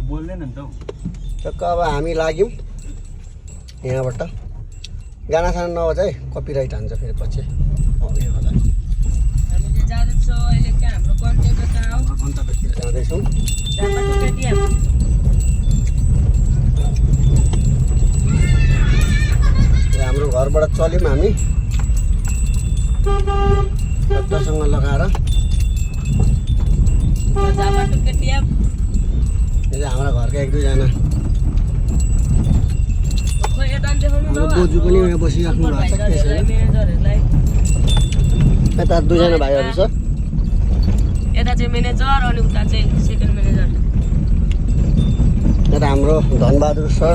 बोल्दैन नि त टक्क अब हामी लाग्यौँ यहाँबाट गाना साना नबज है कपिराइट हान्छ फेरि पछि गन्तव्यतिर जाँदैछौँ हाम्रो घरबाट चल्यौँ हामी टक्कसँग लगाएर हाम्रा घरका एक दुईजना हाम्रो बोजू पनि यहाँ बसिराख्नु भएको छ त्यसैले यता दुईजना भाइहरू छ यता चाहिँ म्यानेजर अनि उता चाहिँ सेकेन्ड म्यानेजर यता हाम्रो धनबहादुर सर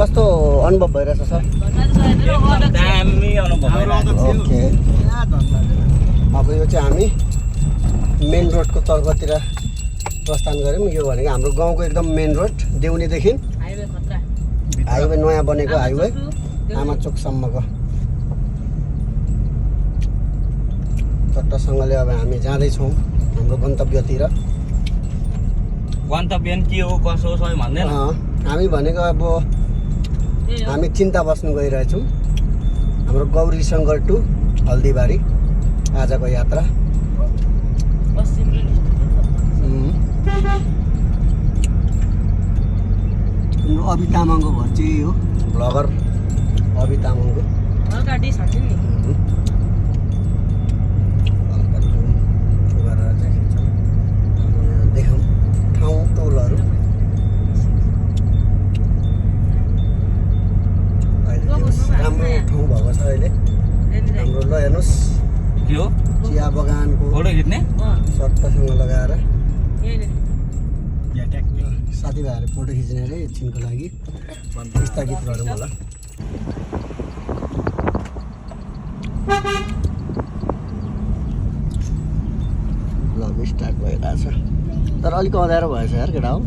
कस्तो अनुभव भइरहेछ सर ओके अब यो चाहिँ हामी मेन रोडको तर्फतिर प्रस्थान गऱ्यौँ यो भनेको हाम्रो गाउँको एकदम मेन रोड देउनीदेखि हाइवे नयाँ बनेको हाइवे आमाचोकसम्मको चट्टसँगले अब हामी जाँदैछौँ हाम्रो गन्तव्यतिर गन्तव्य के हो कसो हो सबै भन्दैन हामी भनेको अब हामी चिन्ता बस्नु गइरहेछौँ हाम्रो गौरी शङ्कर टु हल्दीबारी आजको यात्रा हाम्रो अभि तामाङको घर चाहिँ हो भ्लगर अभि तामाङको देखाउँ ठाउँ टोलहरू राम्रो ठाउँ भएको छ अहिले हाम्रो ल हेर्नुहोस् के हो चिया बगानको फोटो खिच्ने सट्टासँग लगाएर साथीभाइहरू फोटो खिच्ने अरे एकछिनको लागि स्थगित गरौँ होला ब्लग स्टार्ट भइरहेछ तर अलिक अँध्यारो भएछ यार केटा हो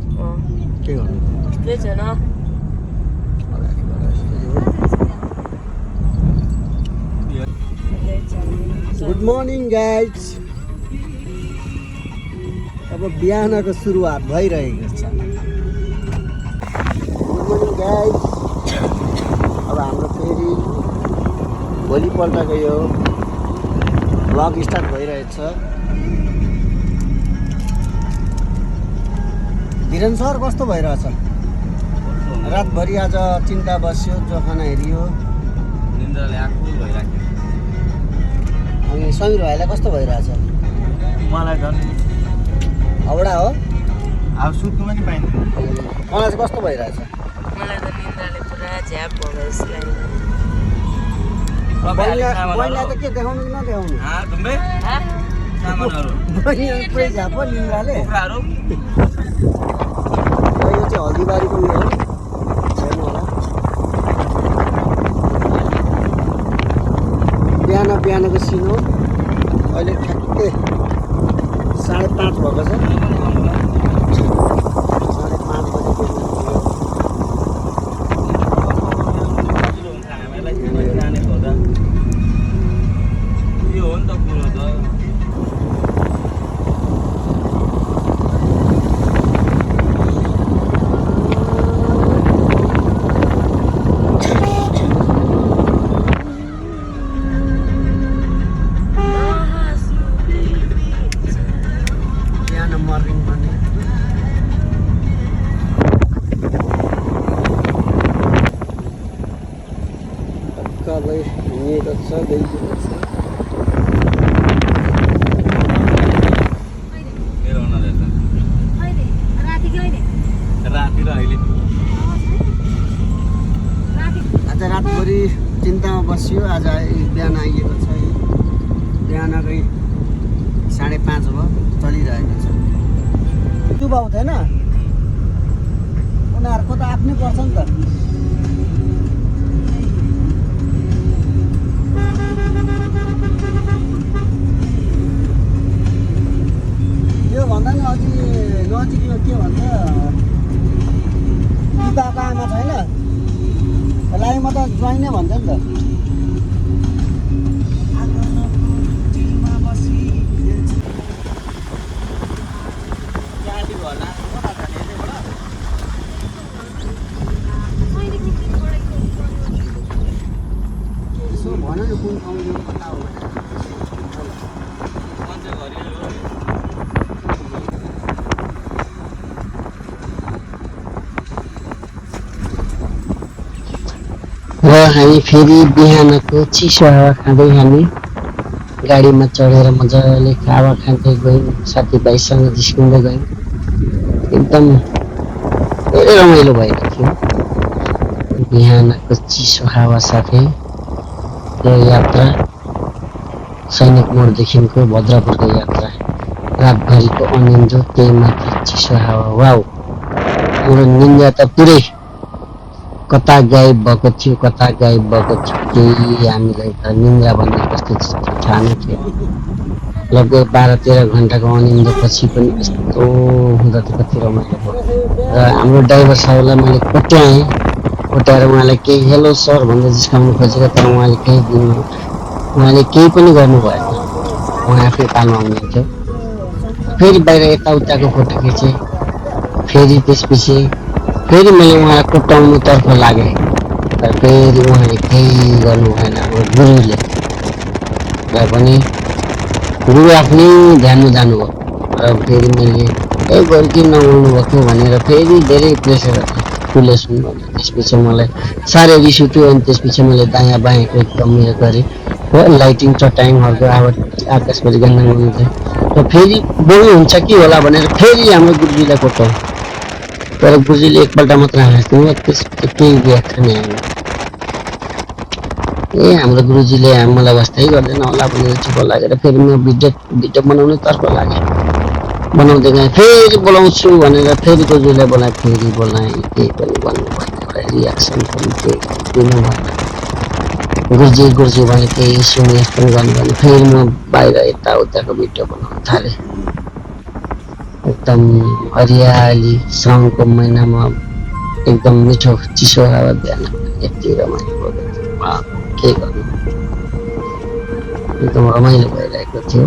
के गर्नु गुड मर्निङ गाइज अब बिहानको सुरुवात भइरहेको छ गुड मर्निङ गाइज अब हाम्रो फेरि भोलिपल्टको यो भ्लग स्टार्ट भइरहेछ धिरेन सर कस्तो भइरहेछ रातभरि आज चिन्ता बस्यो जोखाना हेरियो निन्द्राले आएको भइराख्यो अनि समीर भाइलाई कस्तो भइरहेछ मलाई झन् हाउडा हो अब सुत्नु पनि पाइँदैन मलाई चाहिँ कस्तो भइरहेछ मलाई त निन्द्राले पुरा झ्याप भयो जस्तो बहिनीलाई त के देखाउनु कि नदेखाउनु धुम्बे सामानहरू बहिनी पुरै झ्याप हो निन्द्राले कुखुराहरू यो चाहिँ हल्दीबारीको उयो हो हेर्नु होला बिहानको सिन हो अहिले ठ्याक्कै 5:30 भएको छ 5:30 बजेको यो हो नि त कुरो त रातभरि चिन्तामा बस्यो आज बिहान आइएको छ बिहानकै 5:30 भयो चलिरहेको छ त्यो भाउ थिएन उनीहरूको त आफ्नै पर्छ नि त यो भन्दा नि अझै नजिक यो के भन्छ पिताको आमा छैन यसलाई म त ज्वाइँ नै भन्छ नि त यसो भन न कुन ठाउँ यो कता हो र हामी फेरि बिहानको चिसो हावा खाँदै हामी गाडीमा चढेर मजाले हावा खाँदै गयौँ, साथीभाइसँग जिस्किँदै गयौँ। एकदम धेरै रमाइलो भएको थियो। बिहानको चिसो हावा साथै यो यात्रा सैनिक मोडदेखिको भद्रपुरको यात्रा, रातभरिको अनिन्द्रो, त्यही माथि चिसो हावा। वाउ, हाम्रो निन्द्रा त पुरै कता गायब भएको थियो, कता गायब भएको थियो, केही हामीलाई त निन्द्रा भन्ने कस्तो चिज थाहा नै थियो। लगभग 12-13 घन्टाको अनिन्द्रोपछि पनि यस्तो हुँदा त कति रमाइलो भयो। र हाम्रो ड्राइभर साहबलाई मैले कोट्याएँ, कोट्याएर उहाँलाई केही हेलो सर भनेर जिस्काउनु खोजेको, तर उहाँले केही पनि गर्नु भएन। उहाँ आफै पाल्नु आउनुहुन्थ्यो। फेरि बाहिर यताउताको फोटो खिचेँ, फेरि त्यसपछि फेरि मैले उहाँलाई कोट्याउनुतर्फ लागेँ, तर फेरि उहाँले केही गर्नु भएन। हाम्रो गुरुले र पनि गुरु आफ्नै ध्यानमा जानुभयो। र फेरि मैले गएर किन नबोल्नु भएको भनेर फेरि धेरै प्रेसर फुले सुन्नु। त्यसपछि मलाई साह्रै रिस उठ्यो। अनि त्यसपछि मैले दायाँ बायाँको एकदम उयो गरेँ हो, लाइटिङ चट्याङहरूको आवाज आकाशभरि गाना गाउँदै। र फेरि बोल्नुहुन्छ कि होला भनेर फेरि हाम्रो गुरुजीलाई कोट्याएँ, तर गुरुजीले एकपल्ट मात्र हाँस्नु, त्यसपछि केही व्याख्या नै आएन। हाम्रो गुरुजीले मलाई वास्तै गर्दैन होला भनेर चुप लागेर फेरि म भिडियो बनाउनेतर्फ लागेँ। बनाउँदै गएँ, फेरि बोलाउँछु भनेर फेरि गुरुजीलाई बोलाएँ, फेरि बोलाएँ, केही पनि भन्नु भएन, एउटा रियाक्सन पनि केही दिनु भएन। गुरुजी भने केही सुनिएस पनि गर्नु भएन। फेरि म बाहिर यताउताको भिडियो बनाउन थालेँ। एकदम हरियाली साउनको महिनामा एकदम मिठो चिसो हावा, बिहान यति रमाइलो भएको थियो। के गर्नु, एकदम रमाइलो भइरहेको थियो।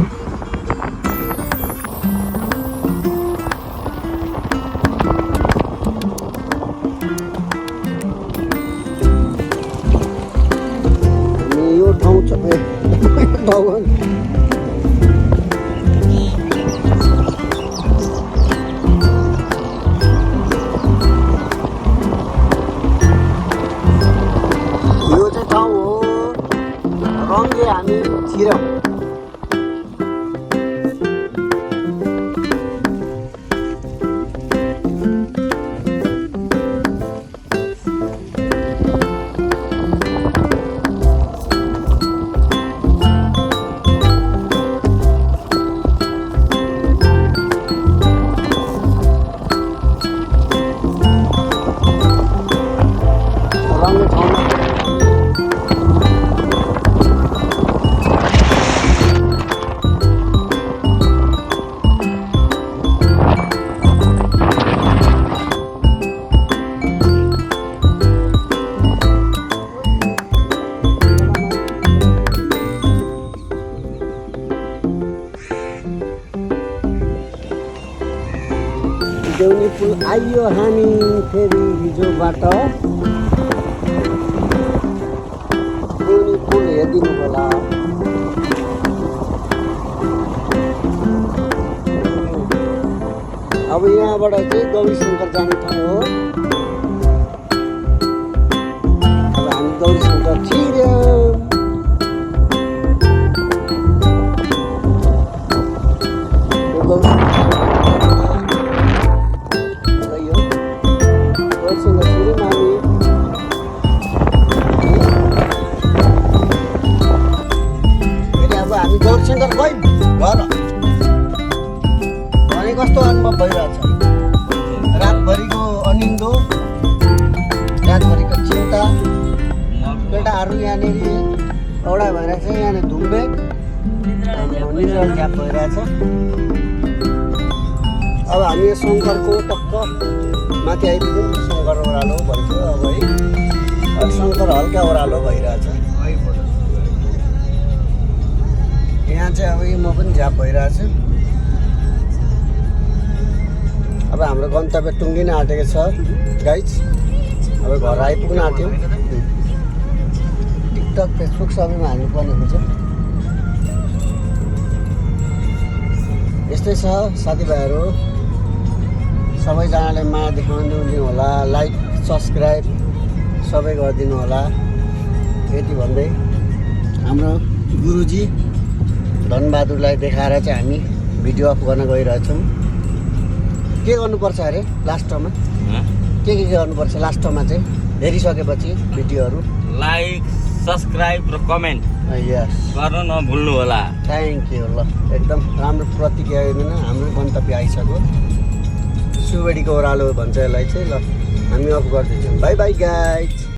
यो ठाउँ रङ्गे हामी छिरौँ। रङ्गे ठाउँमा देउनी पुल आइयो हामी फेरि हिजोबाट। देउनी पुल हेरिदिनु होला। अब यहाँबाट चाहिँ गौरीशङ्कर जाने ठाउँ हो। अब हामी गौरीशङ्कर छिर्यौँ। गौरीशङ्कर गयौँ घर भने कस्तो अनुभव भइरहेछ। रातभरिको अनिन्दो, रातभरिको चिन्ता, केटाहरू यहाँनिर औडा भइरहेछ। यहाँनिर धुम्बे निद्रा झ्याप भइरहेछ। अब हामी शङ्करको टक्क माथि आइपुग्यौँ। शङ्कर ओह्रालो भन्छु अब है, शङ्कर हल्का ओह्रालो भइरहेछ। यहाँ चाहिँ अब म पनि झ्याप भइरहेछ। हाम्रो गन्तव्य टुङ्गिन आँटेको छ गाइज। अब घर आइपुग्न आँट्यौँ। टिकटक फेसबुक सबैमा हाल्नुपर्ने हुन्छ। यस्तै छ साथीभाइहरू, सबैजनाले माया देखाउनु होला, लाइक सब्सक्राइब सबै गरिदिनु होला। यति भन्दै हाम्रो गुरुजी धनबहादुरलाई देखाएर चाहिँ हामी भिडियो अफ गर्न गइरहेछौँ। के गर्नुपर्छ अरे लास्टमा? के गर्नुपर्छ लास्टमा चाहिँ हेरिसकेपछि भिडियोहरू? लाइक सब्सक्राइब र कमेन्ट यस गर्न नभुल्नु होला। Thank you. ल एकदम राम्रो प्रतिक्रिया दिनु। हाम्रो गन्तव्य आइसक्यो। सुवेडीको ओह्रालो भन्छ यसलाई चाहिँ। ल हामी अफ गरिदिन्छौँ। By by guys.